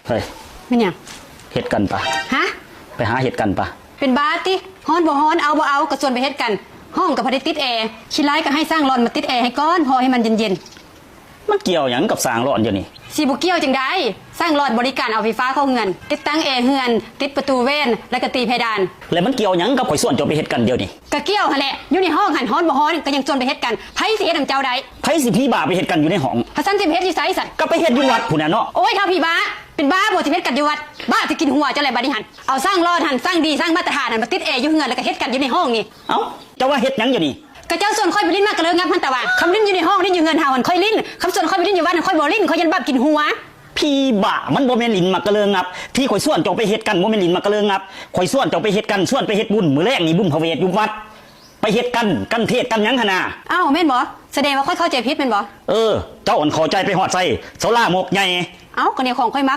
ເຮີ້ຍ ແມ່ນຫຍັງ? ເຮັດກັນປະ. ຮະ? ໄປຫາເຮັດກັນປະ. ເປັນບ້າຕິ? ຮ້ອນບໍ່ຮ້ອນ ເອົາບໍ່ເອົາ ກໍຊວນໄປເຮັດກັນ. ຫ້ອງກໍບໍ່ໄດ້ຕິດແອ, ຂີ້ຮ້າຍກໍໃຫ້ຊ່າງຫຼອນມາຕິດແອໃຫ້ກ່ອນ ເພາະໃຫ້ມັນເຢັນໆ. ມັນກ່ຽວຫຍັງກັບຊ່າງຫຼອນດຽວນີ້? ຊິບໍ່ກ່ຽວຈັ່ງໃດ? ຊ່າງຫຼອນບໍລິການເອົາໄຟຟ້າເຂົ້າເຮືອນ, ຕິດຕັ້ງແອເຮືອນ, ຕິດປະຕູແວ່ນ ແລ້ວກໍຕີເພດານ. ແລ້ວມັນກ່ຽວຫຍັງກັບຂ້ອຍຊວນເຈົ້າໄປເຮັດກັນດຽວນີ້? ກໍກ່ຽວຫັ້ນແຫຼະ, ຢູ່ໃນຫ້ອງຫັ້ນຮ້ອນບໍ່ຮ້ອນ ກໍຍັງຊວນໄປເຮັດກັນ. ໃຜຊິເຮັດນຳເຈົ້າໄດ້? ໃຜຊິຜີບ້າໄປເຮັດກັນຢູ່ໃນຫ້ອງ? ຄັນຊັ້ນຊິໄປເຮັດຢູ່ໃສຊັ້ນ? ກໍໄປເຮັດຢູ່ວັດພຸ້ນນະເນາະ. ໂອ້ຍ ທ້າວຜີບ້າ, ເປັນບ້າບໍ່ ຊິເຮັດກັນຢູ່ວັດ? ບ້າຊິກິນຫົວເຈົ້າແຫຼະບາດນີ້ຫັ້ນ. ເອົາຊ່າງຫຼອນຫັ້ນ, ຊ່າງດີ, ຊ່າງມາດຕະຖານຫັ້ນ ມາຕິດແອຢູ່ເຮືອນ ແລ້ວກໍເຮັດກັນຢູ່ໃນຫ້ອງນີ້. ເອົ້າ ເຈົ້າວ່າເຮັດຫຍັງຢູ່ນີ້? ກໍເຈົ້າຊວນຂ້ອຍໄປຫຼິ້ນໝາກກະເລີງັບຫັ້ນຕາວ່າ. ຄັນຫຼິ້ນຢູ່ໃນຫ້ອງ, ຫຼິ້ນຢູ່ເຮືອນເຮົາຫັ້ນ ຂ້ອຍຫຼິ້ນ. ຄັນຊວນຂ້ອຍໄປຫຼິ້ນຢູ່ວັດຫັ້ນ ຂ້ອຍບໍ່ຫຼິ້ນ, ຂ້ອຍຢ້ານບາບກິນຫົວ. ຜີບ້າ, ມັນບໍ່ແມ່ນຫຼິ້ນໝາກກະເລີງັບ. ທີ່ຂ້ອຍຊວນເຈົ້າໄປເຮັດກັນ ບໍ່ແມ່ນຫຼິ້ນໝາກກະເລີງັບ. ຂ້ອຍຊວນເຈົ້າໄປເຮັດກັນ, ຊວນໄປເຮັດບຸນ. ມື້ແລງນີ້ບຸນພະເວດຢູ່ວັດ. ໄປເຮັດກັນ, ກັນເທດກັນຫຍັງຫັ້ນນາ. ອ້າວ ແມ່ນບໍ່? ສະແດງວ່າຂ້ອຍເຂົ້າໃຈຜິດແມ່ນບໍ່? ເອີ, ເຈົ້າອັນເຂົ້າໃຈໄປຮອດໃສ? ເຊົາລາໝົກໃຫຍ່. ເອົ້າ, ກໍແນວຂອງຂ້ອຍມັກ